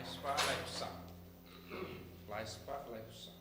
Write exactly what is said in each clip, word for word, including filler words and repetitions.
Spah laiphew saw. Lai spah laiphew saw.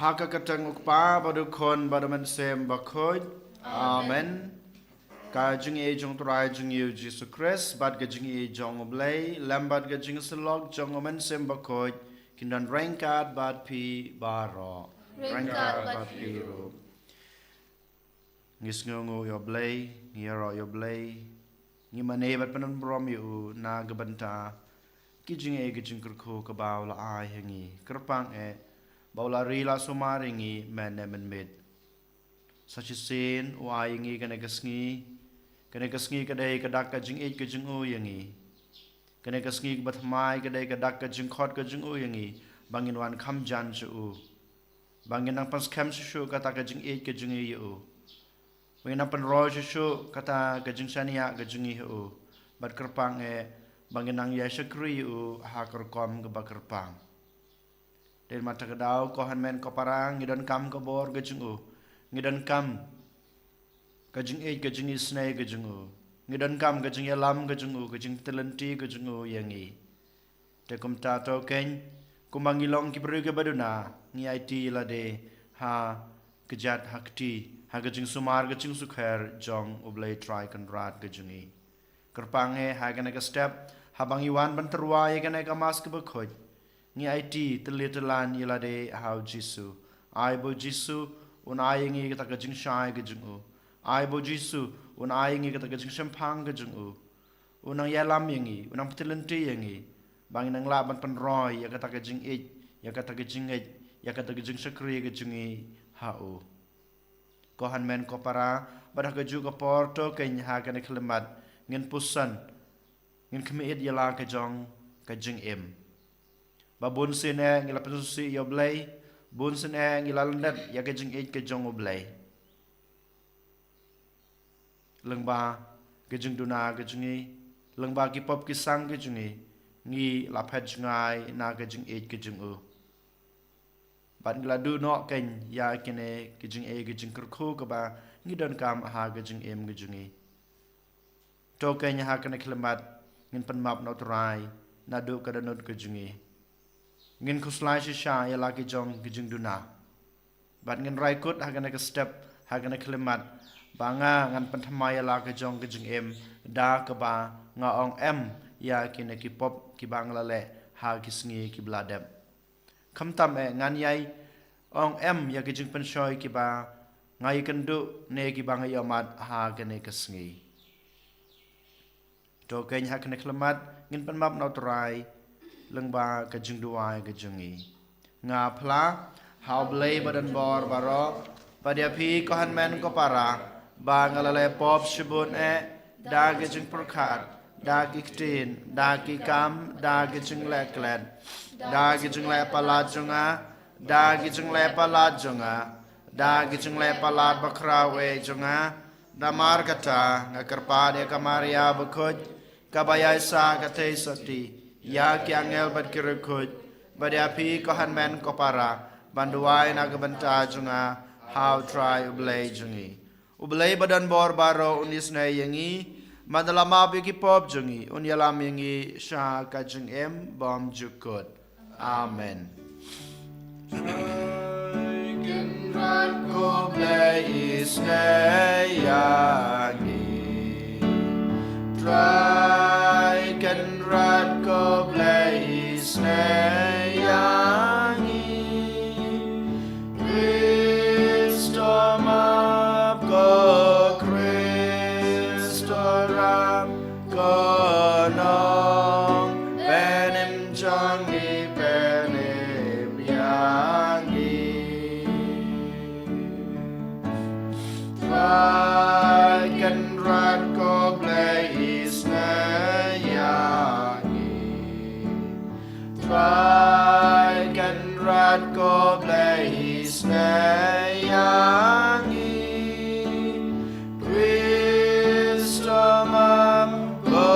Ha ka kyrteng u Kpa bad u Khun bad u Mynsiem Bakhuid. Amen. Ka jingïeit jong u Trai jong ngi u Jisu Khrist bad ka jingïeit jong u Blei lem bad ka jingïasyllok jong u Mynsiem Bakhuid kin don ryngkat bad phi baroh. Ryngkat bad phi ruh. Ngi sngewnguh ïa u Blei, ngi ïaroh ïa u Blei. Ngi mane bad pyndonkam ïa u na ka bynta ki jingeh ki jingkyrkhu kaba u la ai ha ngi. Kyrpang eh ba u la ri la sumar ïa ngi mynne mynmiet. Sa shisien u ai ïa ngi kane ka sngi. Kane ka sngi ka dei ka dak ka jingïeit ka jong u ïa ngi. Kane ka sngi kaba thymmai ka dei ka dak ka jingkhot ka jong u ïa ngi ba ngin wan kham jan sha u. Ba ngin nang pynskhem shuh shuh kata ka jingïeit ka jong ngi ïa u. Ba ngin nang pynroi shuh shuh kata ka jingshaniah ka jong ngi ha u. Bad kyrpang eh ba ngin nang ïa shakri ïa u ha ka rukom kaba kyrpang. Dei ma ta ka daw ko hynmen ko para ngi donkam ka bor ka jong u. Ngi donkam ka jingïeit ka jingisynei ka jong u. Ngi donkam ka jingïalam ka jong u, ka jingtylli ka jong u ïa ngi. Te kumta to keiñ, kumba ngi long ki briew kiba duna, ngi aiti lade ha ka jait ha kti, ha ka jingsumar ka jingsukher jong u Blei Trai Kynrad ka jong ngi. Kyrpang eh ha kane ka step, haba ngi wan ban tyrwa ïa kane ka Mass kaba khuid, ngi aiti tylli tyllan ïa lade ha u Jisu. Ai ba u Jisu un ai ïa ngi kata ka jingshai ka jong u. Ai ba u Jisu un ai ïa ngi kata ka jingshemphang ka jong u. U nang ïalam ïa ngi, u nang pynthikna ïa ngi. Ba ngi nang lah ban pynroi ïa kata ka jingïeit, ïa kata ka jingngeit, ïa kata ka jingshakri ka jong ngi ha u. Ko hynmen ko para, bad ha kajuh ka por to keiñ ha kane ka khyllipmat, ngin puson, ngin khmih ïa la ka jong ka jingim. Ba bun sien eh ngi la pynsngewsih ïa u Blei, bun sien eh ngi la lyndet ïa ka jingïeit ka jong u Blei. Lyngba ka jingduna ka jong ngi, lyngba ki pop ki sang ka jong ngi, ngi la phet jngai na ka jingïeit ka jong u. Bad ngi la duh noh keiñ ïa kine ki jingeh ki jingkyrkhu kaba ngi donkam ha ka jingim ka jong ngi. To keiñ ha kane ka khyllipmat ngin pynmap na u Trai naduh ka dohnud ka jong ngi. Ngin khuslai shisha ïa la ki jong ki jingduna. Bad ngin rai kut ha kane ka step, ha kane ka khyllipmat, ba nga ngan pynthymmai ïa la ki jong ki jingim, da kaba nga ong em ïa kine ki pop kiba nga la leh ha ki sngi kiba la dep. Khamtam eh ngan ïai ong em ïa ki jingpynshoi kiba nga ïakynduh ne kiba nga ïohmad ha kane ka sngi. To keiñ ha kane ka khyllipmat ngin pynmap na u Trai lyngba ka jingduwai ka jong ngi. Nga phla ha u Blei ba don bor baroh, bad ïa phi ko hynmen ko para, ba nga la leh pop shibun eh, da ki jingpyrkhat, da ki ktien, da ki kam, da ki jingleh klet, da ki jingleh palat jong nga, da ki jingleh palat jong nga, da ki jingleh palat bakhraw eh jong nga, namar kata nga kyrpad ïa ka Maria bakhuid, kaba ïai sah ka theisotti ïa ki angel bad ki riewkhuid, bad ïa phi ko hynmen ko para, ban duwai na ka bynta jong nga ha u Trai u Blei jong ngi. U Blei ba don bor baroh un isynei ïa ngi, bad un ïalam ïa ki pop jong ngi, un ïalam ïa ngi sha ka jingim bymjukut. Amen. Trai Kynrad ko Blei isynei ïa ngi. Trai Nong, pynim jong ngi, pynim ïa ngi. Trai Kynrad ko Blei isynei ïa ngi. Trai Kynrad ko Blei isynei ïa ngi. Khrist u map, ko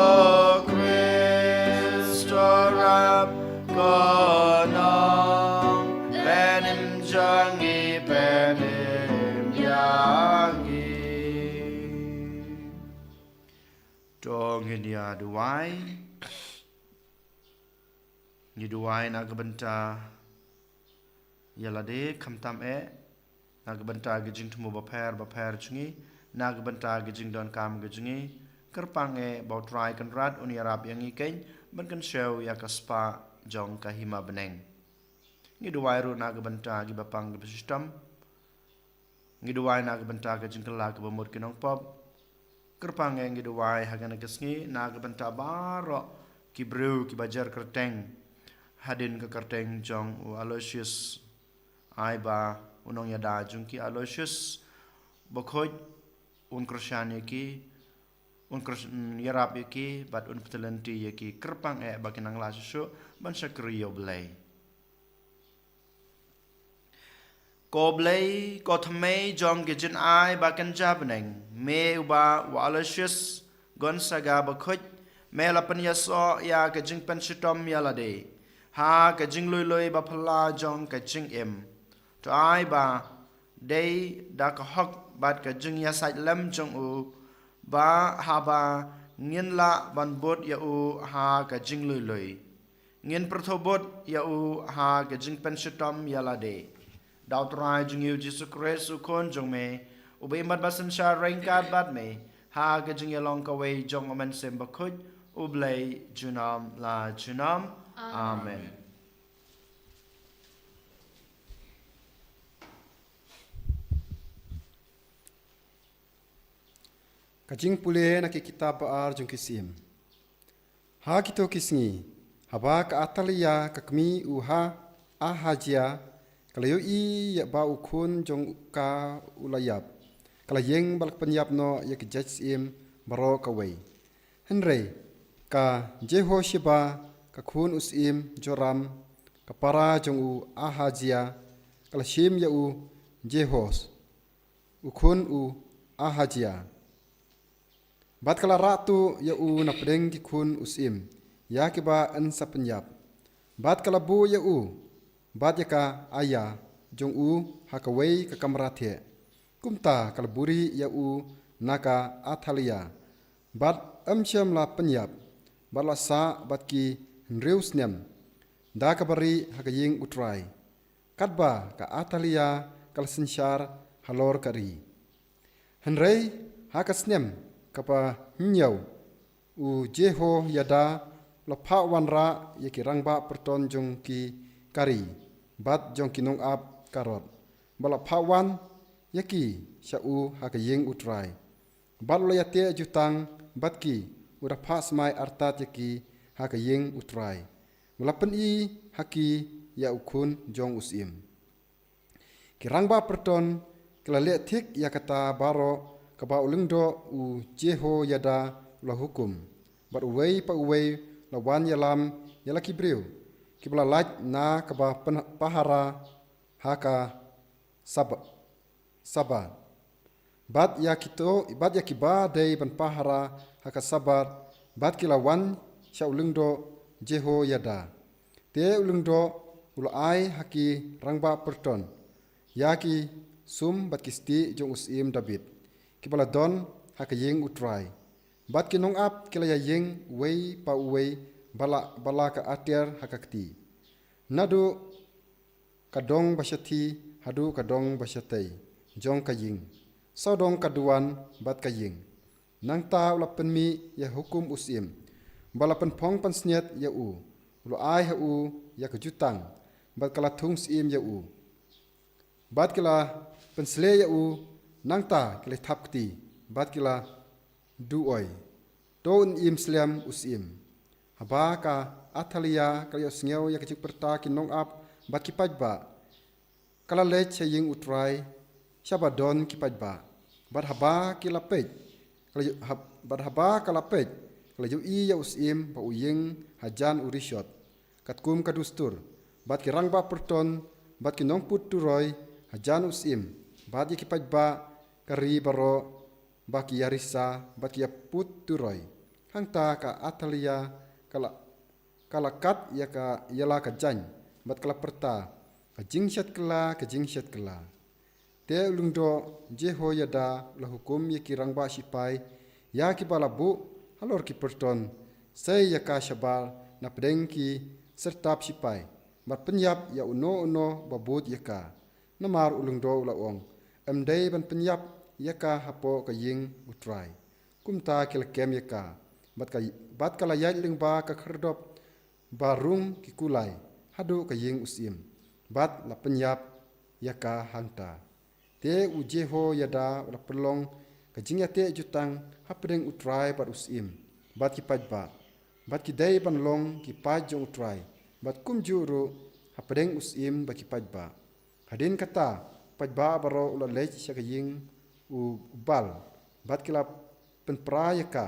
Khrist u rap, ko nong, pynim jong ngi, pynim ïa ngi. To ngin ïa duwai. Ngi duwai na ka bynta ïa lade, khamtam eh na ka bynta ka jingthmu bapher bapher jong ngi, na ka bynta ka jingdonkam ka jong ngi. Kyrpang eh ba U Trai Kynrad un ïarap ïa ngi keiñ ban kynshew ïa ka spah jong ka hima bneng. Ngi duwai ruh na ka bynta kiba pang kiba shitom. Ngi duwai na ka bynta ka jingkylla kaba mut ki nongpop. Kyrpang eh ngi duwai ha kane ka sngi na ka bynta baroh ki briew kiba jer kyrteng hadien ka kyrteng jong u Aloysius. Ai ba u nongïada jong ki Aloysius Bakhuid un kyrshan ïa ki, un kyrs-, un ïarap ïa ki bad un pytlynti ïa ki. Kyrpang eh ba kin nang lah shuh shuh ban shakri ïa U Blei. Ko Blei, ko thymmei jong ki jingai ba kynja bneng, me uba u Aloysius Gonzaga Bakhuid, me la pynïasoh ïa ka jingpynshitom ïa lade ha ka jinglui lui ba phylla jong ka jingim. To ai ba dei da ka hok bad ka jingïasaid lem jong u ba haba ngin lah ban bud ïa u ha ka jinglui lui, ngin pyrthuh bud ïa u ha ka jingpynshitom ïa lade. Da U Trai jong ngi U Jisu Khrist U Khun jong me, uba im bad ba synshar ryngkat bad me ha ka jingïalong kawei jong U Mynsiem Bakhuid, U Blei junom la junom. Amen. Amen. Ka jingpule na ki kitab ba ar jong ki Syiem. Ha kito ki sngi, haba ka Athalia ka kmie u ha Ahazia ka la ïohi ïa ba u khun jong ka u la ïap, ka la ïeng bad ka pynïap noh ïa ki jait syiem baroh kawei. Hynrei ka Jehosheba, ka khun u syiem Joram, ka para jong u Ahazia, ka la shim ïa u Jehos, u khun u Ahazia. Bad ka la rah tuh ïa u na pdeng ki khun u syiem ïa kiba yn sa pynïap. Bad ka la buh ïa u bad ïa ka aya jong u ha kawei ka kamra theh. Kumta ka la buhrieh ïa u na ka Athalia. Bad ym shym la pynïap, bad la sah bad ki hynriew snem da kaba rieh ha ka ïing U Trai, katba ka Athalia ka la synshar halor ka ri. Hynrei ha ka snem kaba hynñiew u Jehoiada u la phah wanrah ïa ki rangbah pyrton jong ki ka ri bad jong ki nongap karot, bad la phah wan ïa ki sha u ha ka ïing U Trai. Bad u la ïateh jutang bad ki, u da phah smai artat ïa ki ha ka ïing U Trai. U la pyni ha ki ïa u khun jong u syiem. Ki rangbah pyrton ki la leh thik ïa kata baroh kaba u lyngdoh u Jehoiada u la hukum. Bad uwei pa uwei u la wan ïalam ïa la ki briew kiba la lait na kaba pyn-, pahara ha ka Sab-, Sabat. Bad ïa kito, bad ïa kiba dei ban pahara ha ka Sabat, bad ki la wan sha u lyngdoh Jehoiada. Te u lyngdoh u la ai ha ki rangbah pyrton ïa ki sum bad ki stieh jong u syiem Dabid, kiba la don ha ka ïing U Trai. Bad ki nongap ki la ïa ïeng uwei pa uwei ba la, ba la ka atiar ha ka kti, naduh ka dong ba shathie haduh ka dong ba shatei jong ka ïing, sawdong ka duwan bad ka ïing. Nangta u la pynmih ïa hukum u syiem, bad la pynphong pansngiat ïa u. U la ai ha u ïa ka jutang, bad ka la thung syiem ïa u. Bad ki la pynshlei ïa u, nangta ki la thap kti, bad ki la duh oi. To un im slem u syiem. Haba ka Athalia ka la ïohsngew ïa ka jingpyrta ki nongap bad ki paidbah, ka la leit sha ïing U Trai, sha ba don ki paidbah. Bad haba ki la peit, ka la ïoh-, hab-, bad haba ka la peit, ka la ïohi ïa u syiem ba u ïeng hajan u rishot, katkum ka dustur, bad ki rangbah pyrton, bad ki nongput turoi hajan u syiem, bad ïa ki paidbah ka ri baroh ba ki ïarisa bad ki ïaput turoi. Hangta ka Athalia ka la, ka la kat ïa ka, ïa la ka jaiñ, bad ka la pyrta, ka jingshet kylla, ka jingshet kylla. Te u lyngdoh Jehoiada u la hukum ïa ki rangbah shipai, ïa kiba la buh halor ki pyrton, sei ïa ka shabar na pdeng ki syrtap shipai, bad pynïap ïa uno uno ba bud ïa ka. Namar u lyngdoh u la ong, ym dei ban pynïap ïa ka hapoh ka ïing U Trai. Kumta ki la kem ïa ka, bad ka, bad ka la ïaid lyngba ka khyrdop ba rung ki kulai, haduh ka ïing u syiem, bad la pynïap ïa ka hangta. Te u Jehoiada u la pynlong ka jingïateh jutang hapdeng U Trai bad u syiem, bad ki paidbah, bad ki dei ban long ki paid jong U Trai, bad kumjuh ruh hapdeng u syiem bad ki paidbah. Hadien kata, paidbah baroh u la leit sha ka ïing u Baal, bad ki la pynpra ïa ka.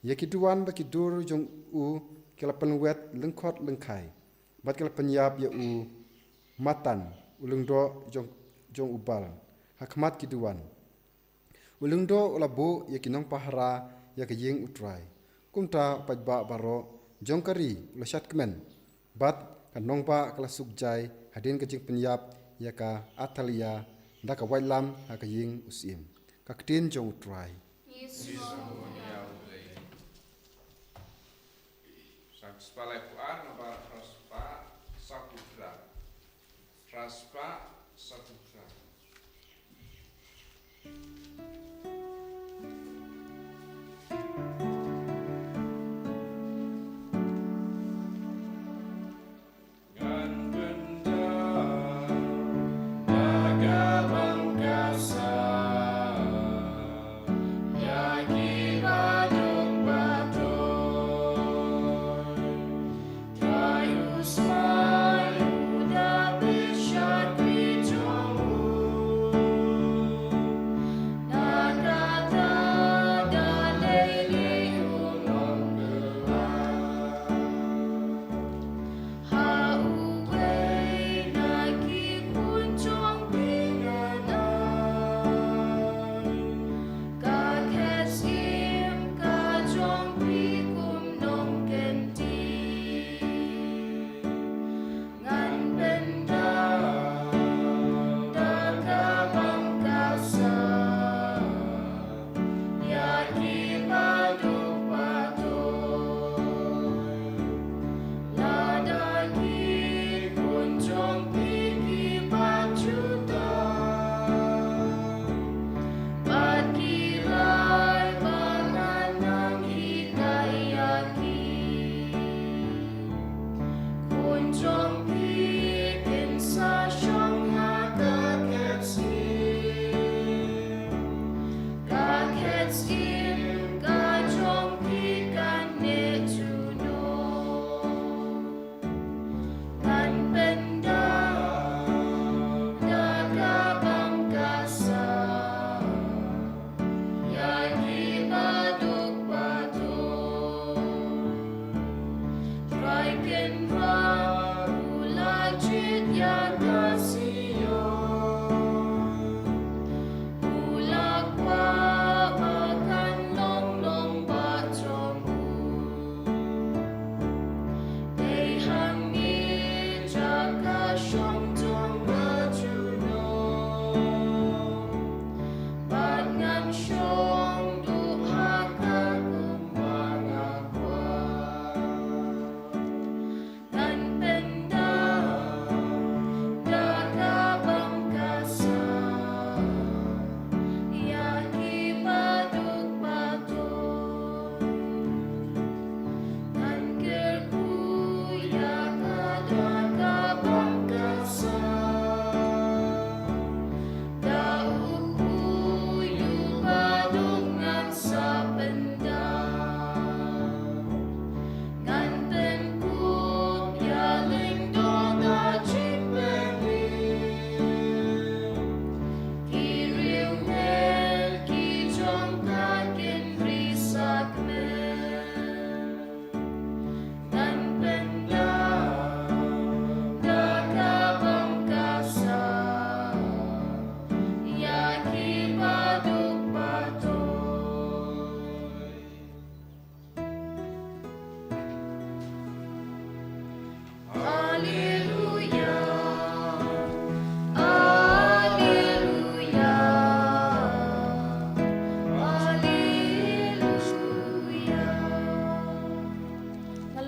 Ïa ki duwan bad ki dur jong u ki la pynwet lyngkhot lyngkhai, bad ki la pynïap ïa u Matan, u lyngdoh jong, jong u Baal, ha khmat ki duwan. U lyngdoh u la buh ïa ki nongpahara ïa ka ïing U Trai. Kumta u paidbah baroh jong ka ri u la shad kmen, bad ka nongbah ka la suk jai hadien ka jingpynïap ïa ka Athalia da ka waitlam ha ka ïing u syiem. Ka ktien jong U Trai. Sang spah laiphew ar, nabar phra spah saw phew phra. Phra spah saw phew phra.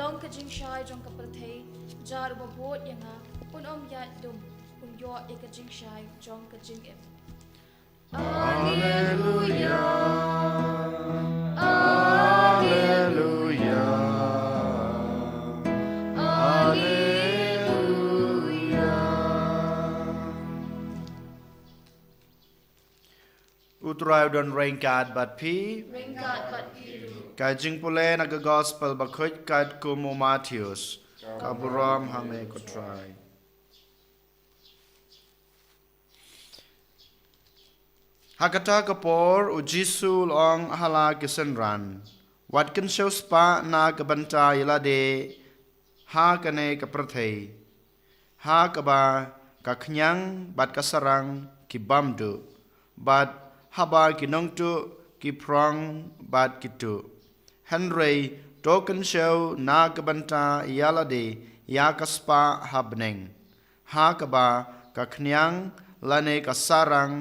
Long ka jingshai jong ka pyrthei, jar uba bud ïa nga, un ym ïaid lum, un ïoh ïa ka jingshai jong ka jingim. Alleluia. Alleluia. Alleluia. U Trai u don ryngkat bad phi. Ryngkat bad phi ruh. Ka jingpule na ka gospel bakhuid katkum u Mathaios. Ka burom ha me ko Trai. Ha kata ka por u Jisu u la ong ha la ki synran, wat kynshew spah na ka bynta ïa lade ha kane ka pyrthei, ha kaba ka khñiang bad ka sarang ki bam duh, bad haba ki nongtuh ki prong bad ki tuh. Hynrei to kynshew na ka bynta ïa lade ïa ka spah ha bneng, ha kaba ka khñiang lane ka sarang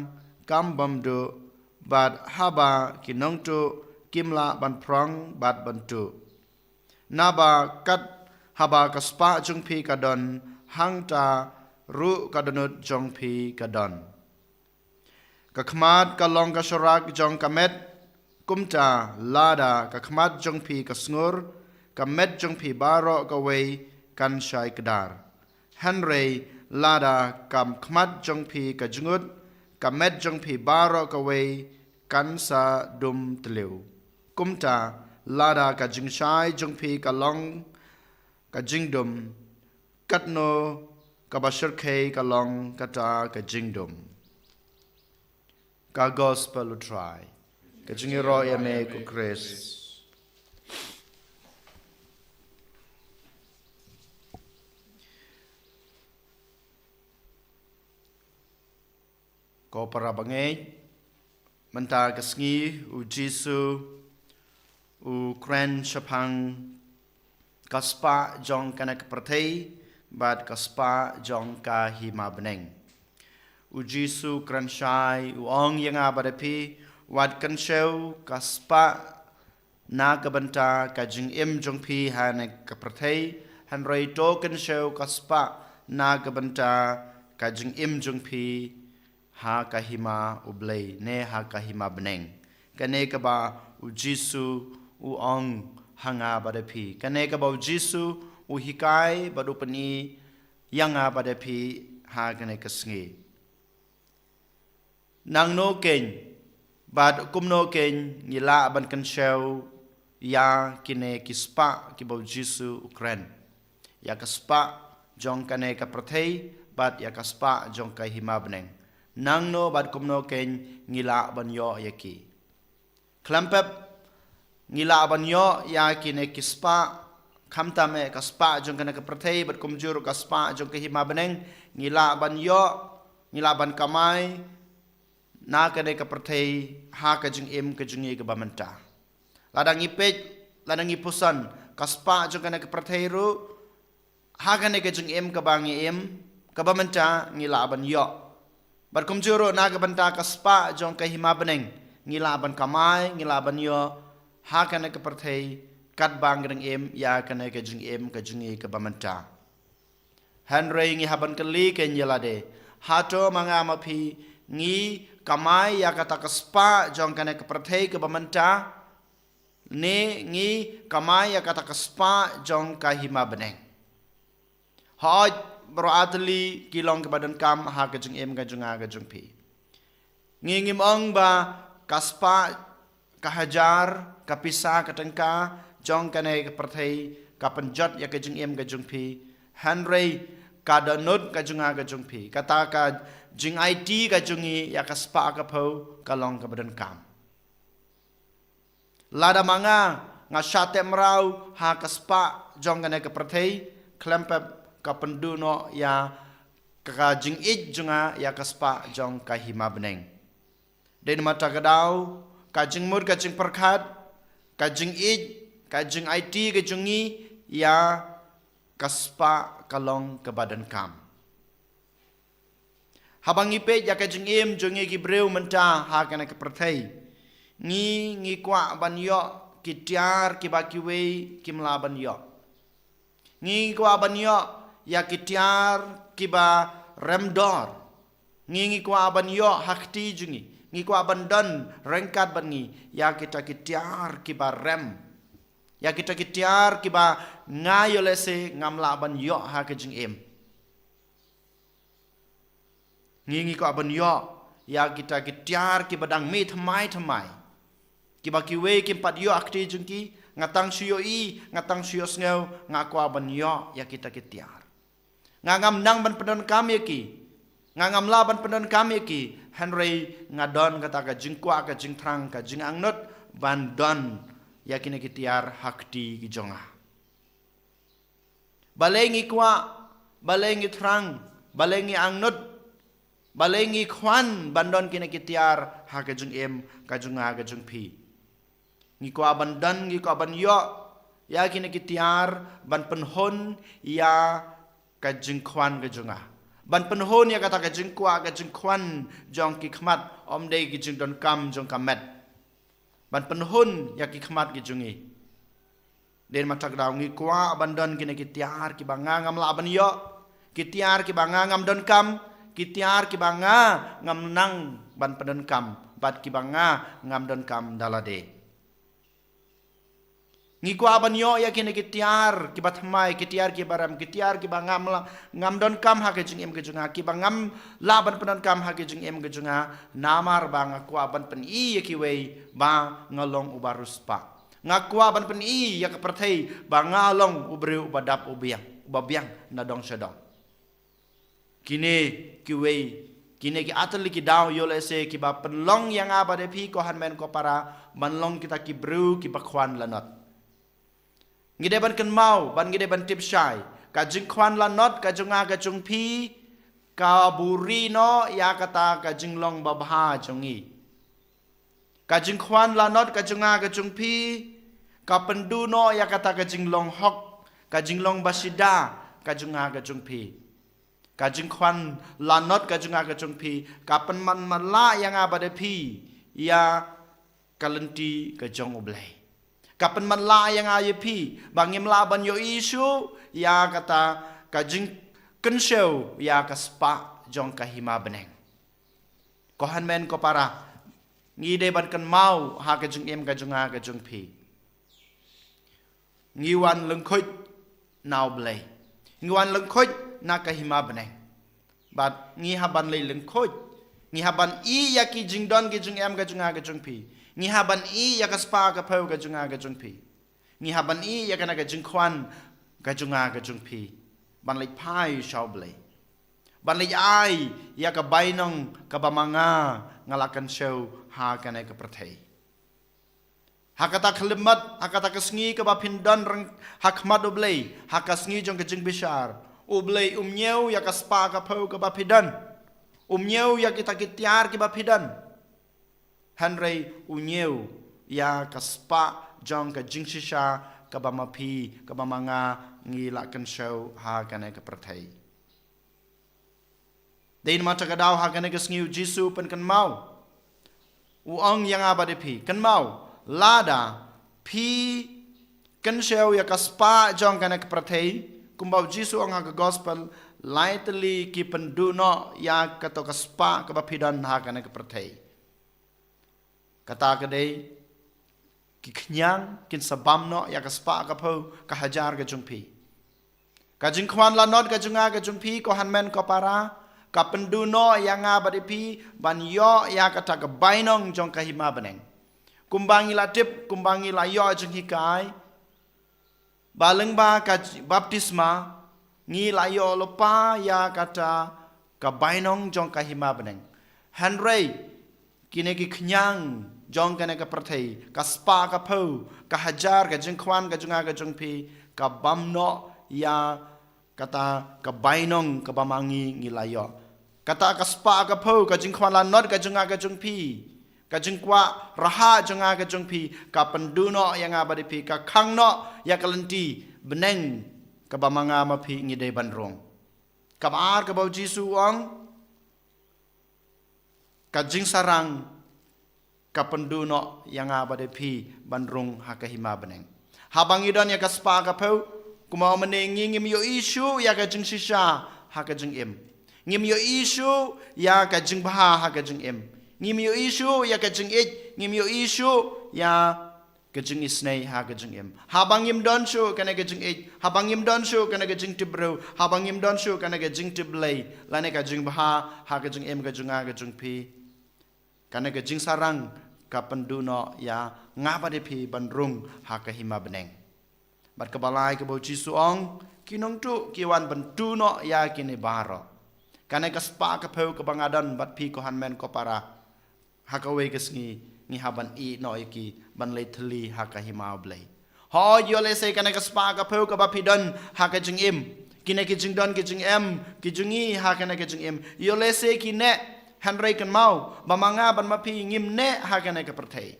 kam bam duh, bad haba ki nongtuh kim lah ban prong bad ban tuh. Naba kat haba ka spah jong phi ka don, hangta ruh ka dohnud jong phi ka don. Ka khmat ka long ka sharak jong ka met, kumta lada ka khmat jong phi ka sngur, ka met jong phi baroh kawei kan shai kdar. Hynrei lada ka khmat jong phi ka jngut, ka met jong phi baroh kawei kan sa dum tliw. Kumta lada ka jingshai jong phi ka long ka jingdum, katno kaba shyrkhei ka long kata ka jingdum. Ka gospel u Trai. Ka jingïaroh ïa me ko Khrist. Ko para bangeit, mynta ka sngi u Jisu u kren shaphang ka spah jong kane ka pyrthei bad ka spah jong ka hima bneng. U Jisu kren shai u ong ïa nga bad ïa phi, wat kynshew ka spah na ka bynta ka jingim jong phi ha kane ka pyrthei, hynrei to kynshew ka spah na ka bynta ka jingim jong phi ha ka hima U Blei ne ha ka hima bneng. Kane kaba u Jisu u ong ha nga bad ïa phi. Kane kaba u Jisu u hikai bad u pyni ïa nga bad ïa phi ha kane ka sngi. Nangno keiñ bad kumno keiñ ngi lah ban kynshew ïa kine ki spah kiba u Jisu u kren. Ïa ka spah jong kane ka pyrthei bad ïa ka spah jong ka hima bneng. Nangno bad kumno keiñ ngi lah ban ïoh ïa ki. Khlem pep ngi lah ban ïoh ïa kine ki spah, khamtam eh ka spah jong kane ka pyrthei bad kumjuh ruh ka spah jong ka hima bneng, ngi lah ban ïoh, ngi lah ban kamai na kane ka pyrthei ha ka jingim ka jong ngi kaba mynta. Lada ngi peit, lada ngi pyrshang ka spah jong kane ka pyrthei ruh, ha kane ka jingim kaba ngi im, kaba mynta ngi lah ban ïoh. Bad kumjuh ruh na ka bynta ka spah jong ka hima bneng, ngi lah ban kamai, ngi lah ban ïoh, ha kane ka pyrthei, katba ngi dang im, ïa kane ka jingim ka jong ngi kaba mynta. Hynrei ngi hap ban kylli keiñ ïa lade. Hato ma nga ma phi ngi kamai ïa kata ka spah jong kane ka pyrthei kaba mynta, ne ngi kamai ïa kata ka spah jong ka hima bneng. Hooid, baroh ar tylli ki long kiba donkam ha ka jingim ka jong nga ka jong phi. Ngi ngim ong ba ka spah, ka hajar, ka pisa, ka tyngka jong kane ka pyrthei ka pynjot ïa ka jingim ka jong phi. Hynrei ka dohnud ka jong nga ka jong phi, kata ka jingaiti ka jong ngi ïa ka spah ka phew ka long kaba donkam. Lada ma nga nga shah teh mraw ha ka spah jong kane ka pyrthei, khlem pep ka pynduh noh ïa ka jingïeit jong nga ïa ka spah jong ka hima bneng. Dei namar kata ka daw, ka jingmut ka jingpyrkhat, ka jingïeit, ka jingaiti ka jong ngi ïa ka spah ka long kaba donkam. Haba ngi peit ïa ka jingim jong ngi ki briew mynta ha kane ka pyrthei, ngi, ngi kwah ban ïoh ki tiar kiba kiwei kim lah ban ïoh. Ngi kwah ban ïoh ïa ki tiar kiba rem dor. Ngi ngi kwah ban ïoh ha kti jong ngi. Ngi kwah ban don ryngkat bad ngi ïa kita ki tiar kiba rem. Ïa kita ki tiar kiba nga ïoh lehse ngam lah ban ïoh ha ka jingim. Ngi ngi kwah ban ïoh ïa kita ki tiar kiba dang mih thymmai thymmai. Kiba kiwei kim pat ïoh ha kti jong ki, nga tang shu ïohi, nga tang shu ïohsngew, nga kwah ban ïoh ïa kita ki tiar. Nga ngam nang ban pyndonkam ïa ki. Nga ngam lah ban pyndonkam ïa ki. Hynrei nga don kata ka jingkwah, ka jingthrang, ka jingangnud ban don ïa kine ki tiar ha kti ki jong nga. Balei ngi kwah, balei ngi thrang, balei ngi angnud, balei ngi khwan ban don kine ki tiar ha ka jingim ka jong nga ka jong phi. Ngi kwah ban don, ngi kwah ban ïoh ïa kine ki tiar ban pynhun ïa ka jingkhwan ka jong nga. Ban pynhun ïa kata ka jingkwah, ka jingkhwan jong ki khmat, ym dei ki jingdonkam jong ka met. Ban pynhun ïa ki khmat ki jong ngi. Dei namar kata ka daw ngi kwah ban don kine ki tiar kiba nga ngam lah ban ïoh, ki tiar kiba nga ngam donkam, ki tiar kiba nga ngam nang ban pyndonkam, bad kiba nga ngam donkam da lade. Ngi kwah ban ïoh ïa kine ki tiar kiba thymmai, ki tiar kiba rem, ki tiar kiba ngam lah, ngam donkam ha ka jingim ka jong nga, kiba ngam lah ban pyndonkam ha ka jingim ka jong nga, namar ba nga kwah ban pyni ïa kiwei ba nga long uba riewspah. Nga kwah ban pyni ïa ka pyrthei ba nga long u briew uba dap u biang, uba biang na dong sha dong. Kine kiwei, kine ki artylli ki daw ïoh lehse kiba pynlong ïa nga bad ïa phi ko hynmen ko para ban long kita ki briew kiba khwan lanot. Ngi dei ban kynmaw, ban ngi dei ban tip shai, ka jingkhwan lanot ka jong nga ka jong phi ka buri noh ïa kata ka jinglong babha jong ngi. Ka jingkhwan lanot ka jong nga ka jong phi ka pynduh noh ïa kata ka jinglong hok, ka jinglong bashida ka jong nga ka jong phi. Ka jingkhwan lanot ka jong nga ka jong phi ka pynman matlah ïa nga bad ïa phi ïa ka lynti ka jong U Blei. Ka pynman matlah ïa nga ïa phi ba ngim lah ban ïohi shuh ïa kata ka jingkynshew ïa ka spah jong ka hima bneng. Ko hynmen ko para, ngi dei ban kynmaw ha ka jingim ka jong nga ka jong phi. Ngi wan lyngkhuid na U Blei, ngi wan lyngkhuid na ka hima bneng. Bad ngi hap ban leit lyngkhuid, ngi hap ban ïeh ïa ki jingdon ki jingem ka jong nga ka jong phi. Ngi hap ban ïeh ïa ka spah ka phew ka jong nga ka jong phi. Ngi hap ban ïeh ïa kane ka jingkhwan ka jong nga ka jong phi ban leit phai sha U Blei, ban leit ai ïa ka bainong kaba ma nga nga la kynshew ha kane ka pyrthei. Ha kata ka khyllipmat, ha kata ka sngi kaba phin don ryngkat ha khmat U Blei, ha ka sngi jong ka jingbishar, U Blei um ñiew ïa ka spah ka phew kaba phi don. Um ñiew ïa kita ki tiar kiba phi don. Hynrei u ñiew ïa ka spah jong ka jingshisha kaba ma phi, kaba ma nga ngi la kynshew ha kane ka pyrthei. Dei namar kata ka daw ha kane ka sngi U Jisu u pynkynmaw. U ong ïa nga bad ïa phi, kynmaw, lada phi kynshew ïa ka spah jong kane ka pyrthei, kumba U Jisu u ong ha ka gospel, lai tylli ki pynduh noh ïa kato ka spah kaba phi don ha kane ka pyrthei. Kata ka dei, ki khñiang kin sa bam noh ïa ka spah ka phew ka hajar ka jong phi. Ka jingkhwan lanot ka jong nga ka jong phi, ko hynmen ko para, ka pynduh noh ïa nga bad ïa phi ban ïoh ïa kata ka bainong jong ka hima bneng. Kumba ngi la tip, kumba ngi la ïoh jinghikai, ba lyngba ka j-, baptisma, ngi la ïoh lypa ïa kata ka bainong jong ka hima bneng. Hynrei kine ki khñiang jong kane ka pyrthei, ka spah ka phew, ka hajar, ka jingkhwan ka jong nga ka jong phi, ka bam noh ïa kata ka bainong kaba ma ngi ngi la ïoh. Kata ka spah ka phew, ka jingkhwan lanot ka jong nga ka jong phi, ka jingkwah rhah jong nga ka jong phi, ka pynduh noh ïa nga bad ïa phi, ka khang noh ïa ka lynti bneng kaba ma nga ma phi ngi dei ban rung. Kaba ar, kaba U Jisu u ong, ka jingsarang ka pynduh noh ïa nga bad ïa phi ban rung ha ka hima bneng. Haba ngi don ïa ka spah ka phew, Kumno mynne ngi ngim ïohi shuh ïa ka jingshisha ha ka jingim. Ngim ïohi shuh ïa ka jingbha ha ka jingim. Ngim ïohi shuh ïa ka jingïeit, ngim ïohi shuh ïa ka jingisynei ha ka jingim. Haba ngim don shuh kane ka jingïeit, haba ngim don shuh kane ka jingtip briew, haba ngim don shuh kane ka jingtip Blei, lane ka jingbha ha ka jingim ka jong nga ka jong phi, kane ka jingsarang ka pynduh noh ïa nga bad ïa phi ban rung ha ka hima bneng. Bad kaba lai kaba u Jisu u ong, ki nongtuh ki wan ban tuh noh ïa kine baroh. Kane ka spah ka phew kaba nga don bad phi ko hynmen ko para, ha kawei ka sngi ngi hap ban ïeh noh ïa ki ban leit thylli ha ka hima u Blei. Hooid, ïoh lehse kane ka spah ka phew kaba phi don ha ka jingim, kine ki jingdon ki jingem ki jong ngi ha kane ka jingim, ïoh lehse ki neh, hynrei kynmaw ba ma nga bad ma phi ngim neh ha kane ka pyrthei.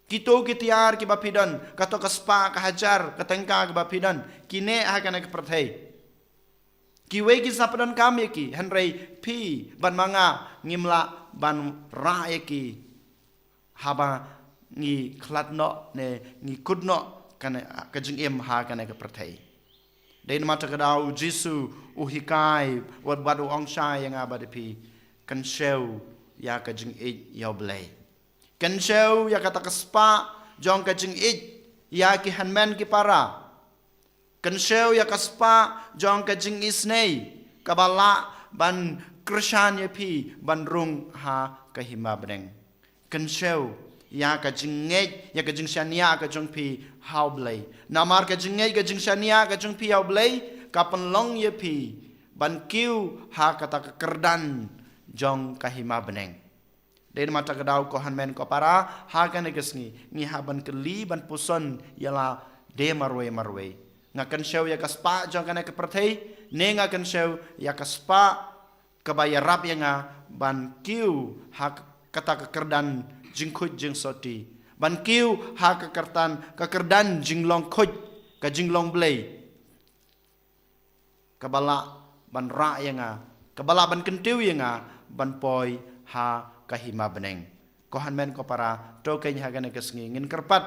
Kito ki tiar kiba phi don, kato ka spah ka hajar ka tyngka kiba phi don, ki neh ha kane ka pyrthei. Kiwei ki sa pyndonkam ïa ki, hynrei phi bad ma nga ngim lah ban rah ïa ki haba ngi khlad noh ne ngi kut noh kane ka jingim ha kane ka pyrthei. Dei namar kata ka daw u Jisu u hikai wat bad u ong shai ïa nga bad ïa phi, kynshew ïa ka jingïeit ïa u Blei. Kynshew ïa kata ka spah jong ka jingïeit ïa ki hynmen ki para. Kynshew ïa ka spah jong ka jingisynei kaba lah ban kyrshan ïa phi ban rung ha ka hima bneng. Kynshew ïa ka jingngeit, ïa ka jingshaniah ka jong phi ha u Blei. Namar ka jingngeit ka jingshaniah ka jong phi ha u Blei ka pynlong ïa phi ban kiew ha kata ka kyrdan jong ka hima bneng. Dei namar kata ka daw ko hynmen ko para, ha kane ka sngi ngi hap ban kylli ban puson ïa lade marwei marwei. Nga kynshew ïa ka spah jong kane ka pyrthei, ne nga kynshew ïa ka spah kaba ïarap ïa nga ban kiew ha kata ka kyrdan jingkhuid jingsoti, ban kiew ha ka kyrdan, ka kyrdan jinglong khuid, ka jinglong Blei, kaba lah ban rah ïa nga, kaba lah ban kyntiew ïa nga ban poi ha ka hima bneng. Ko hynmen ko para, to keiñ ha kane ka sngi ngin kyrpad,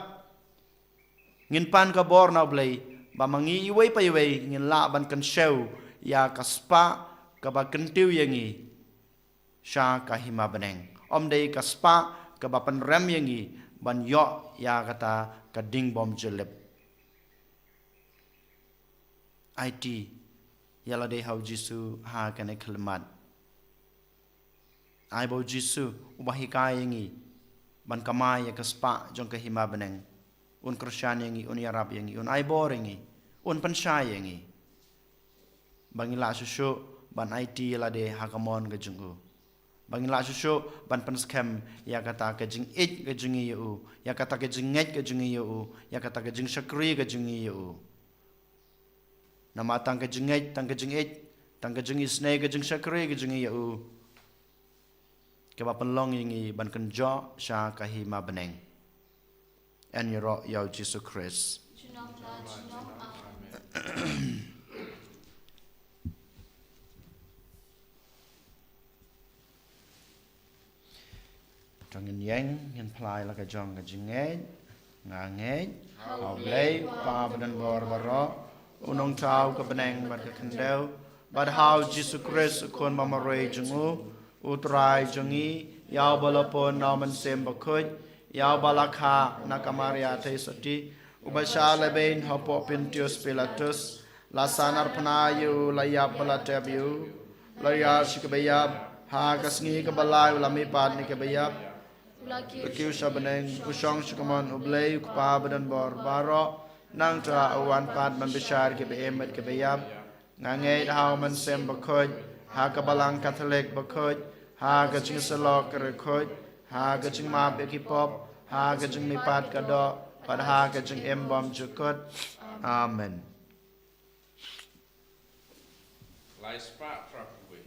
ngin pan ka bor na u Blei ba ma ngi iwei pa iwei ngin lah ban kynshew ïa ka spah kaba kyntiew ïa ngi sha ka hima bneng. Ym dei ka spah kaba pynrem ïa ngi ban ïoh ïa kata ka ding bym ju lip. Aiti ïa lade ha u Jisu ha kane ka khyllipmat. Ai ba u Jisu uba hikai ïa ngi ban kamai ïa ka spah jong ka hima bneng un kyrshan ïa ngi, un ïarap ïa ngi, un ai bor ïa ngi, un pynshai ïa ngi. Ba ngin lah shuh shuh ban aiti ïa lade ha ka mon ka jong u. Ba ngin lah shuh shuh ban pynskhem ïa kata ka jingïeit ka jong ngi ïa u, ïa kata ka jingngeit ka jong ngi ïa u, ïa kata ka jingshakri ka jong ngi ïa u. Namar tang ka jingngeit, tang ka jingïeit, tang ka jingisynei, ka jingshakri ka jong ngi ïa u, kaba pynlong ïa ngi ban kynjoh sha ka hima bneng. Yn ïaroh ïa u Jisu Khrist. To ngin ïeng, ngin phla ïa la ka jong ka jingngeit. Nga ngeit ha u Blei, u Kpa badonbor baroh, u Nongthaw ka bneng bad ka khyndew, bad ha u Jisu Khrist, u Khun bamarwei jong u, u Trai jong ngi, ïa uba la pun na u Mynsiem Bakhuid, ïa uba la kha na ka Maria theisotti, uba shah lehbeiñ hapoh Pontius Pilatus, la sahnarphna ïa u, la ïap bad la tep ïa u, la ïar sha kaba ïap, ha ka sngi kaba lai u la mihpat na kiba ïap, la kiew sha bneng, u shong sha kamon u Blei u Kpa badonbor baroh, nangta u wan pat ban bishar kiba im bad kiba ïap. Nga ngeit ha u Mynsiem Bakhuid, ha ka Balang Katholik bakhuid, ha ka jingïasyllok ka riewkhuid, ha ka jingmap ïa ki pop, ha ka jingmihpat ka doh, bad ha ka jingim bymjukut. Amen. Lai spah phra phew wei.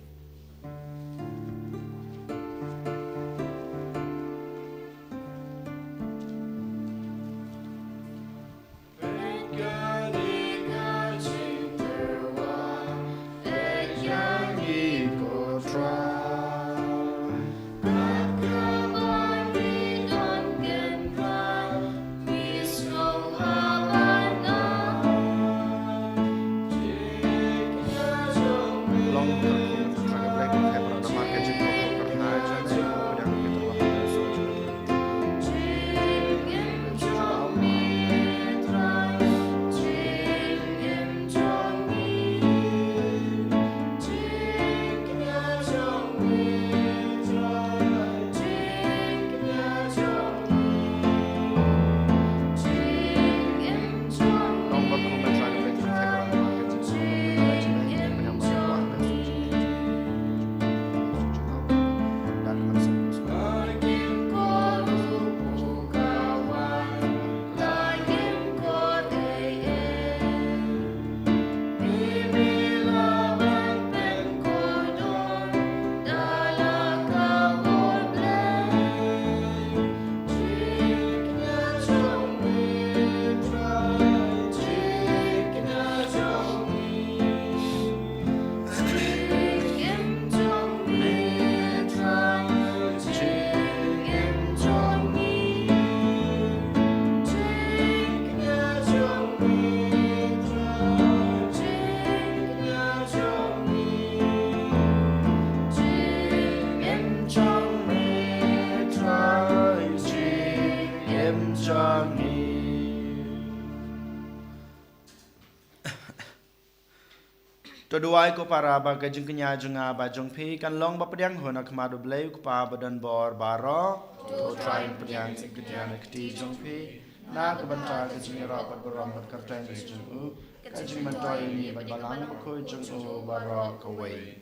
To duwai ko para ba ka jingkñia jong nga bad jong phi kan long ba pdiang hun ha khmat U Blei U Kpa badonbor baroh. To Trai pdiang jingkñia na kti jong phi na ka bynta ka jingïarap bad burom bad kyrteng ka jong u, ka jingmyntoi ïa ngi bad Balang Bakhuid jong u baroh kawei.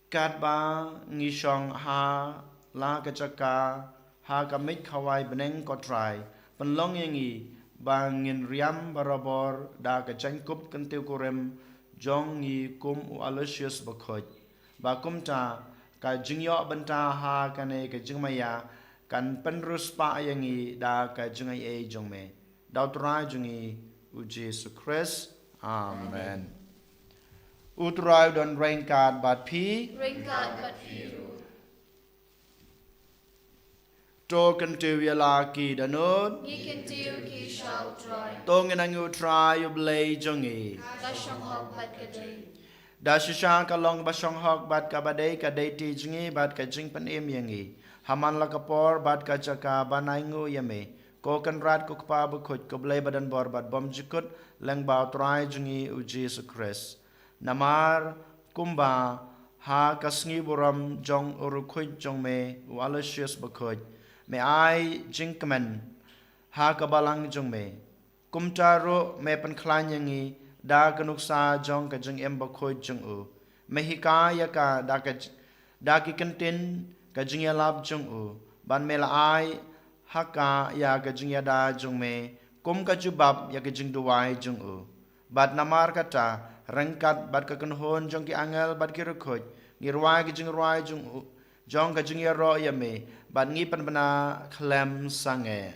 Katba ngi shong ha la ka jaka ha ka miej khawai bneng, ko Trai, pynlong ïa ngi ba ngin riam barabor da ka jingkup kyntiew kurim jong ngi kum u Aloysius Bakhuid, ba kumta ka jingïoh bynta ha kane ka jingmaïa kan pynriewspah ïa ngi da ka jingaiei jong me. Da U Trai jong ngi U Jisu Khrist. Amen. U Trai u don ryngkat bad phi. Ryngkat bad phi ruh. To kyntiew ïa la ki dohnud. Ngi kyntiew ki sha U Trai. To ngin angnud ïa U Trai U Blei jong ngi. Ka shong hok bad ka dei. Da shisha ka long ba shong hok bad kaba dei ka dei ti jong ngi bad ka jingpynim ïa ngi ha man la ka por bad ka jaka ban ai nguh ïa me, ko Kynrad ko Kpa Bakhuid, ko Blei badonbor bad bymjukut lyngba U Trai jong ngi U Jisu Khrist. Namar kumba ha ka sngi burom jong u riewkhuid jong me u Aloysius Bakhuid, me ai jingkmen ha ka balang jong me, kumta ruh me pynkhlaiñ ïa ngi da ka nuksa jong ka jingim bakhuid jong u. Me hikai ïa ka da ka j-, da ki kyntien ka jingïalap jong u, bad me la ai ha ka ïa ka jingïada jong me kum ka jubab ïa ka jingduwai jong u. Bad namar kata, ryngkat bad ka kynhun jong ki angel bad ki riewkhuid, ngi rwai ka jingrwai jong u, jong ka jingïaroh ïa me, bad ngi pynbna khlem sangeh.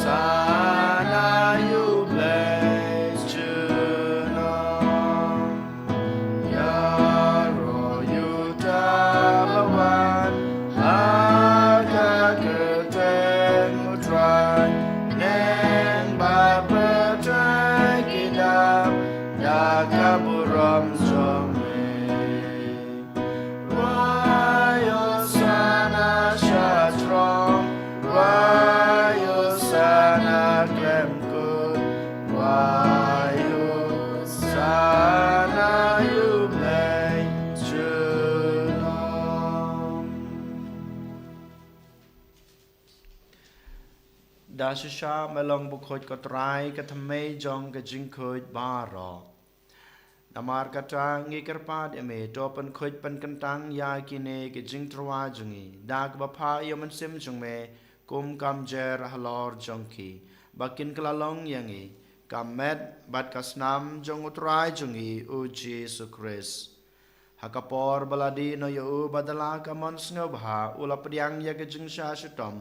Sana ïa U Blei junom. Ïaroh ïa uta uba wan ha ka kyrteng U Trai, neng ba pyrthei ki dap da ka burom jong me. Rwai Hosana sha throng, rwai Hosana khlem kut, rwai Hosana ïa U Blei junom. Da shisha me long bakhuid, ko Trai, ka thymmei jong ka jingkhuid baroh. Namar kata ngi kyrpad ïa me, to pynkhuid pynkyntang ïa kine ki jingtyrwa jong ngi da kaba phah ïa u Mynsiem jong me, kum ka mjer halor jong ki, ba kin kylla long ïa ngi ka met bad ka snam jong U Trai jong ngi U Jisu Khrist. Ha ka por ba la dih noh ïa u, bad da la ka mon sngewbha u la pdiang ïa ka jingshah shitom,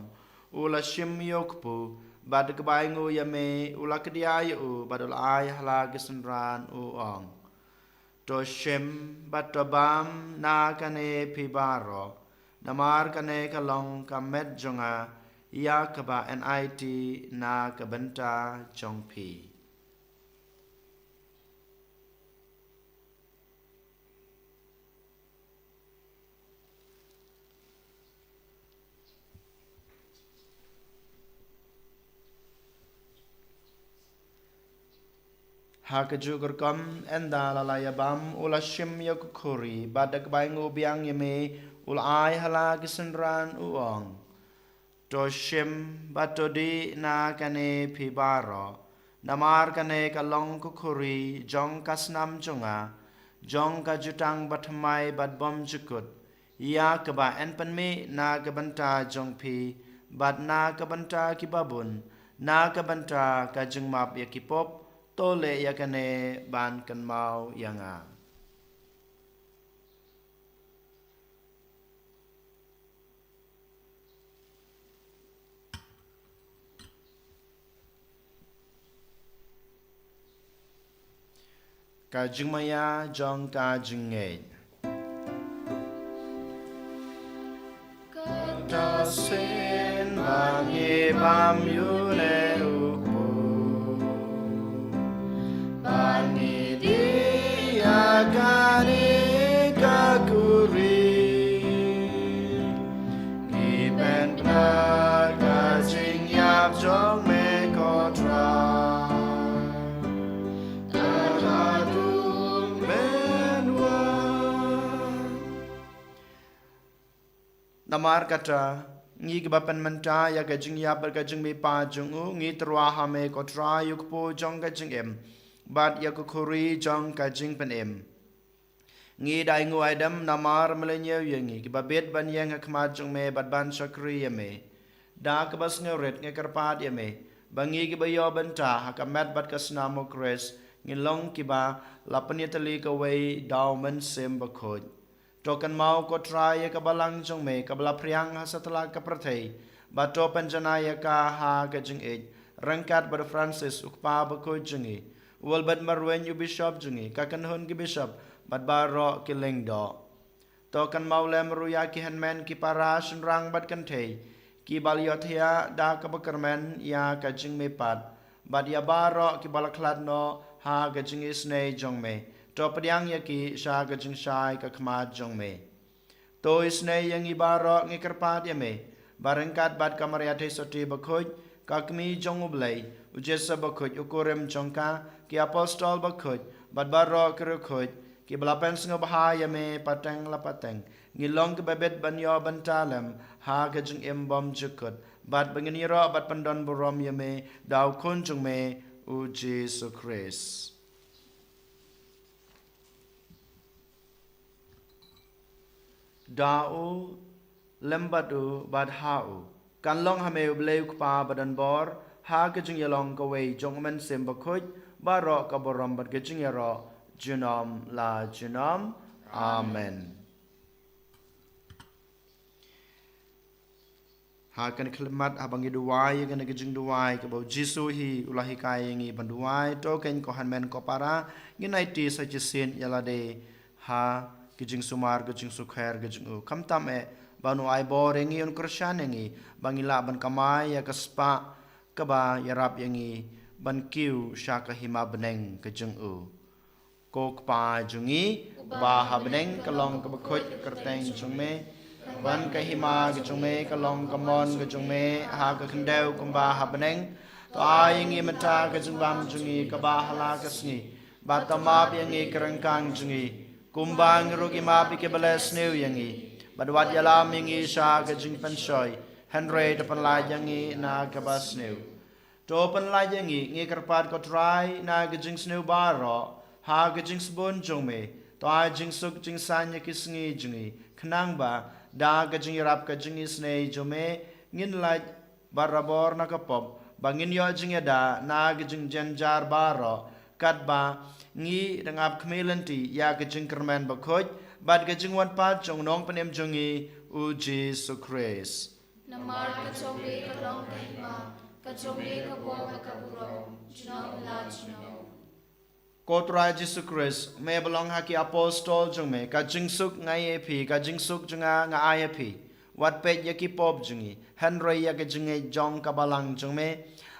u la shim ïa u kpu, bad da kaba ainguh ïa me u la kdia ïa u, bad u la ai ha la ki synran, u ong: To shim bad to bam na kane phi baroh, namar kane ka long ka met jong nga, ïa kaba yn aiti na ka bynta jong phi. Ha kajuh ka rukom, ynda la la ïa bam, u la shim ïa ka khuri, bad da kaba ainguh biang ïa me u la ai ha la ki synran, u ong: To shim bad to dih na kane phi baroh, namar kane ka long ka khuri jong ka snam jong nga, jong ka jutang bathymmai bad bymjukut, ïa kaba yn pynmih na ka bynta jong phi bad na ka bynta kiba bun, na ka bynta ka jingmap ïa ki pop. To leh ïa kane ban kynmaw ïa nga. Ka jingmaïa jong ka jingngeit. Kata sien ba ngi bam ïa une u kpu, ba ngi die ïa kane ka kurim, ngi pynbna ka jingïap jong me ko Trai. Namar kata, ngi kiba pynmynta ïa ka jingïap bad ka jingmihpat jong u, ngi tyrwa ha me ko Trai, u kpu jong ka jingim, bad ïa ka khuri jong ka jingpynim. Ngi da ainguh aidem namar me la ñiew ïa ngi kiba bit ban ïeng ha khmat jong me bad ban shakri ïa me. Da kaba sngewrit ngi kyrpad ïa me ba ngi kiba ïoh bynta ha ka met bad ka snam u Khrist ngin long kiba la pynïatylli kawei da u Mynsiem Bakhuid. To kynmaw ko Trai ïa ka balang jong me kaba la phriang ha satlak ka pyrthei, bad to pynjanai ïa ka ha ka jingïeit, ryngkat bad u Francis u kpa bakhuid jong ngi, u Albert Marwein u bishop jong ngi, ka kynhun ki bishop bad baroh ki lyngdoh. To kynmaw lem ruh ïa ki hynmen ki para shynrang bad kynthei kiba la ïohthiah da kaba kyrmen ïa ka jingmihpat, bad ïa baroh kiba la khlad noh ha ka jingisynei jong me. To pdiang ïa ki sha ka jingshai ka khmat jong me. To isynei ïa ngi baroh ngi kyrpad ïa me, ba ryngkat bad ka Maria Theisotti bakhuid, ka kmie jong u Blei, u Joseph bakhuid u kurim jong ka, ki apostol bakhuid, bad baroh ki riewkhuid kiba la pynsngewbha ïa me pateng la pateng, ngin long kiba bit ban ïoh bynta lem ha ka jingim bymjukut, bad ba ngin ïaroh bad pyndonburom ïa me da u Khun jong me u Jisu Khrist. Da u, lem bad u, bad ha u, kan long ha me u Blei u Kpa badonbor, ha ka jingïalong kawei jong u Mynsiem Bakhuid, baroh ka burom bad ka jingïaroh junom la junom. Amen. Ha kane ka khyllipmat haba ngi duwai ïa kane ka jingduwai kaba u Jisu hi u la hikai ïa ngi ban duwai, to kein ko hynmen ko para, ngin aiti sa shisien ïa lade ha ka jingsumar ka jingsukher ka jong u. Khamtam eh ba un ai bor ïa ngi, un kyrshan ïa ngi ba ngin lah ban kamai ïa ka spah kaba ïarap ïa ngi ban kiew sha ka hima bneng ka jong u. Ko Kpa jong ngi uba ha bneng, ka long kaba khuid ka kyrteng jong me. Ka wan ka hima ka jong me, ka long ka mon ka jong me ha ka khyndew kumba ha bneng. To ai ïa ngi mynta ka jingbam jong ngi kaba ha la ka sngi, bad to map ïa ngi ki ryngkang jong ngi, kumba ngi ruh ngi map ïa kiba leh sniew ïa ngi. Bad wat ïalam ïa ngi sha ka jingpynshoi, hynrei to pynlait ïa ngi na kaba sniew. To pynlait ïa ngi, ngi kyrpad ko Trai, na ka jingsniew baroh, ha ka jingsbun jong me. To ai jingsuk jingsaiñ ïa ki sngi jong ngi, khnang ba da ka jingïarap ka jingisynei jong me, ngin lait barabor na ka pop, ba ngin ïoh jingïada na ka jingjynjar baroh, katba ngi dang ap khmih lynti ïa ka jingkyrmen bakhuid bad ka jingwan pat jong u Nongpynim jong ngi, u Jisu Khrist. Namar ka jong me ka long ka hima, ka jong me ka bor bad ka burom, junom la junom. Ko Trai Jisu Khrist, me ba long ha ki apostol jong me, ka jingsuk nga ai ïa phi, ka jingsuk jong nga nga ai ïa phi. Wat peit ïa ki pop jong ngi, hynrei ïa ka jingngeit jong ka balang jong me.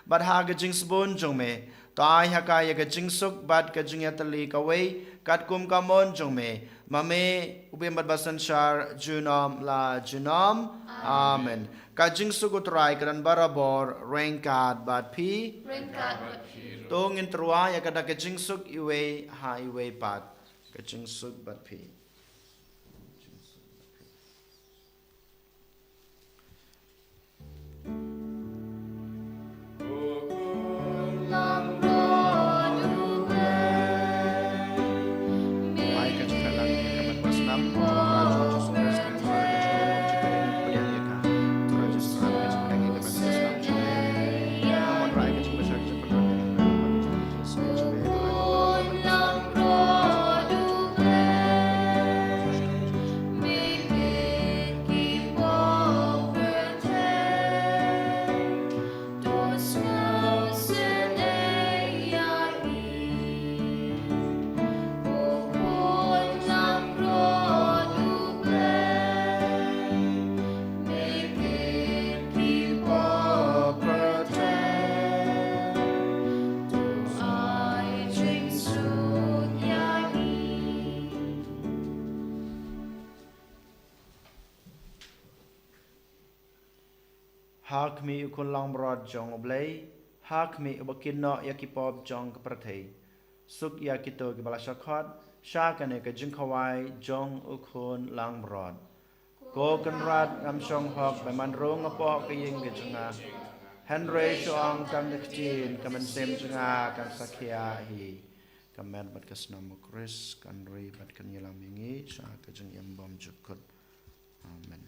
Bad ha ka jingsbun jong me, to ai ha ka ïa ka jingsuk bad ka jingïatylli kawei, katkum ka mon jong me, ma me u bym bad ba synshar junom la junom. Amen. Ka jingsuk u Trai ka don barabor ryngkat bad phi. Ryngkat bad phi. To ngin tyrwa ïa ka da ka jingsuk iwei ha iwei pat. Ka jingsuk bad phi. Ha khmih u Khun langbrot jong U Blei, ha khmih uba kynnoh ïa ki pop jong ka pyrthei. Suk ïa kito kiba la shah khot sha kane ka jingkhawai jong u Khun langbrot. Ko Kynrad, ngam shong hok ba men rung hapoh ka ïing ka jong nga, hynrei shu ong tang da ka ktien, ka mynsiem jong nga kan sa khia hi. Ka met bad ka snam u Khrist kan ri bad kan ïalam ïa ngi sha ka jingim bymjukut. Amen.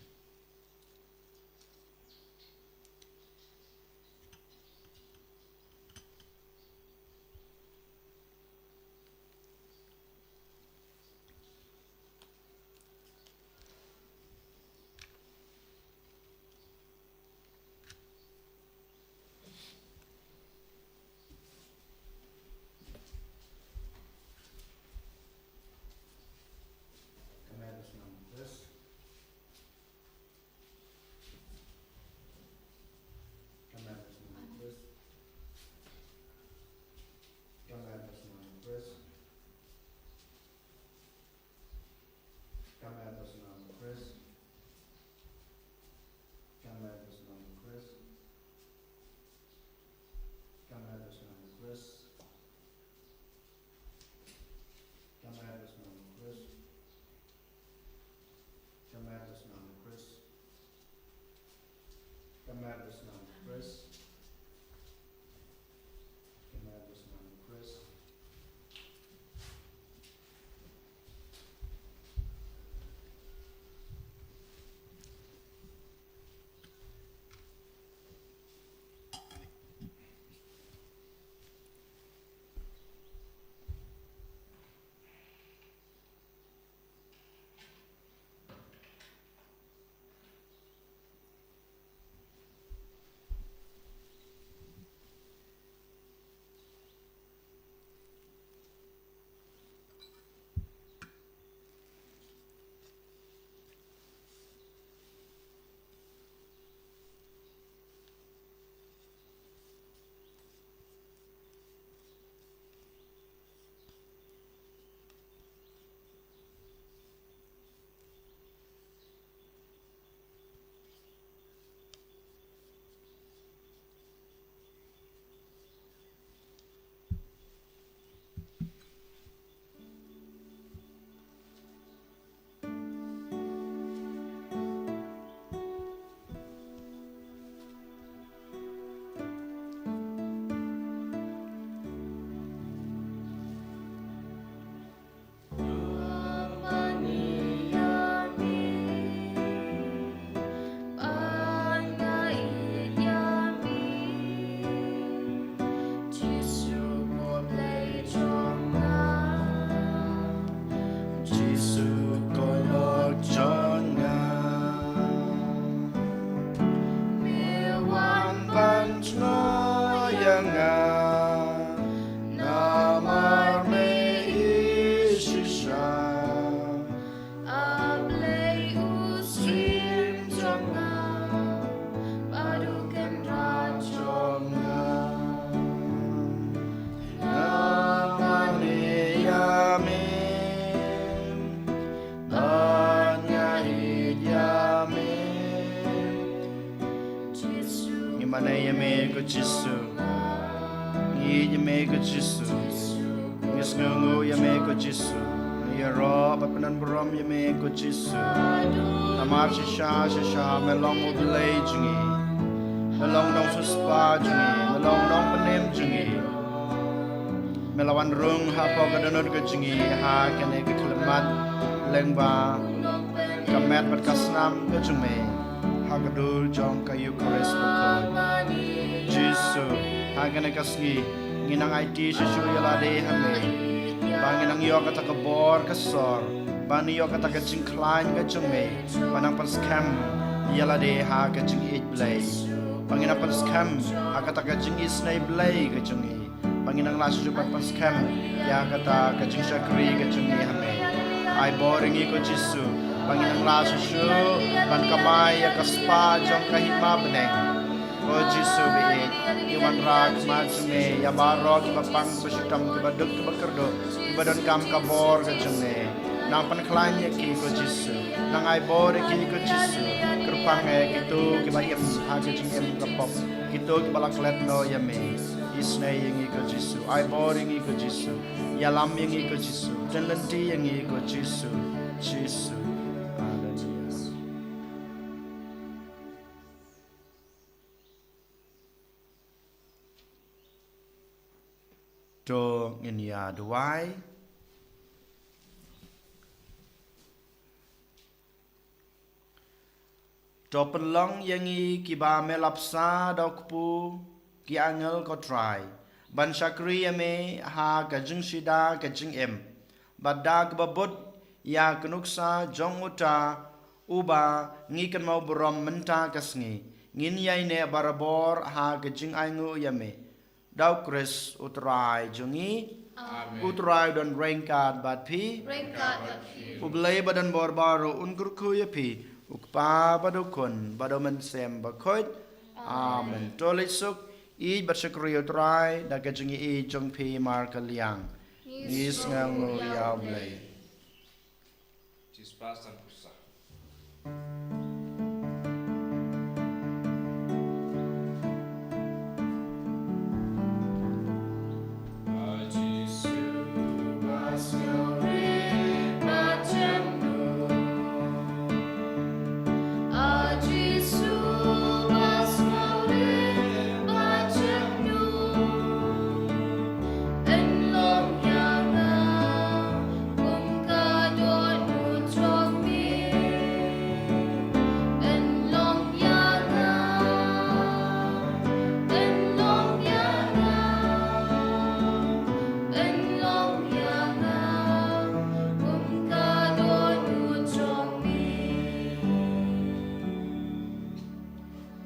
A Blei u syiem jong nga, bad u Kynrad jong nga. Nga mane ïa me, bad nga ïeit ïa me. Jisu. Ngi mane ïa me ko Jisu. Ngi ïeit ïa me ko Jisu. Ngi sngewnguh ïa me ko Jisu. Ngi ïaroh bad pyndonburom ïa me ko Jisu. Namar shisha shisha me long U Blei jong ngi. Me long u nongsiewspah jong ngi. Me long u nongpynim jong ngi. Me la wan rung hapoh ka dohnud ka jong ngi ha kane ka khyllipmat lyngba ka met bad ka snam ka jong me ha ka dur jong ka Eukharist bakhuid. Jisu, ha kane ka sngi ngi nang aiti shuh shuh ïa lade ha me, ba ngin nang ïoh kata ka bor ka sor, ba ngin ïoh kata ka jingkhlaiñ ka jong me, ba nang pynskhem ïa lade ha ka jingïeit Blei, ba ngin nang pynskhem ha kata ka jingisynei Blei ka jong ngi. Ba ngin nang lah shuh shuh ban pynskhem ïa kata ka jingshakri ka jong ngi ha me. Ai bor ïa ngi ko Jisu, ba ngin nang lah shuh shuh ban kamai ïa ka spah jong ka hima bneng. Ko Jisu ba ïeit, ngi wanrah ha khmat jong me ïa baroh kiba pang, kiba shitom, kiba duk, kiba kyrduh, kiba donkam ka bor ka jong me. Nang pynkhlaiñ ïa ki ko Jisu. Nang ai bor ïa ki ko Jisu. Kyrpang ïa kito kiba im ha ka jingim ka pop. Kito kiba la klet noh ïa me. Isynei ïa ngi ko Jisu. Ai bor ïa ngi ko Jisu. Ïalam ïa ngi ko Jisu. Pynlynti ïa ngi ko Jisu. Jisu. Haleluya. To ngin ïa duwai. To pynlong ïa ngi kiba me la bsa da u kpu ki angel ko Trai, ban shakri ïa me ha ka jingshida ka jingim, bad da kaba bud ïa ka nuksa jong uta uba ngi kynmaw burom mynta ka sngi, ngin ïaineh barabor ha ka jingainguh ïa me. Da u Khrist u Trai jong ngi. Amen. U Trai u don ryngkat bad phi. Ryngkat bad phi. U Blei ba don bor baroh un kyrkhu ïa phi. U Kpa bad u Khun bad u Mynsiem Bakhuid. Amen. Amen. To leit suk, ïeit bad shakri ïa u Trai da ka jingïeit jong phi markylliang. Ngi sngewnguh ïa u Blei. Chispas san pyrsa.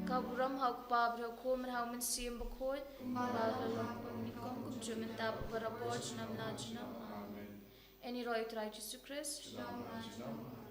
Ka burom ha u Kpa bad ha u Khun bad ha u Mynsiem Bakhuid. Kumba la long haduh mynnyngkong, kumjuh mynta bad barabor, junom la junom. Amen. Ïaineh ïa u Trai Jisu Khrist. Junom la junom.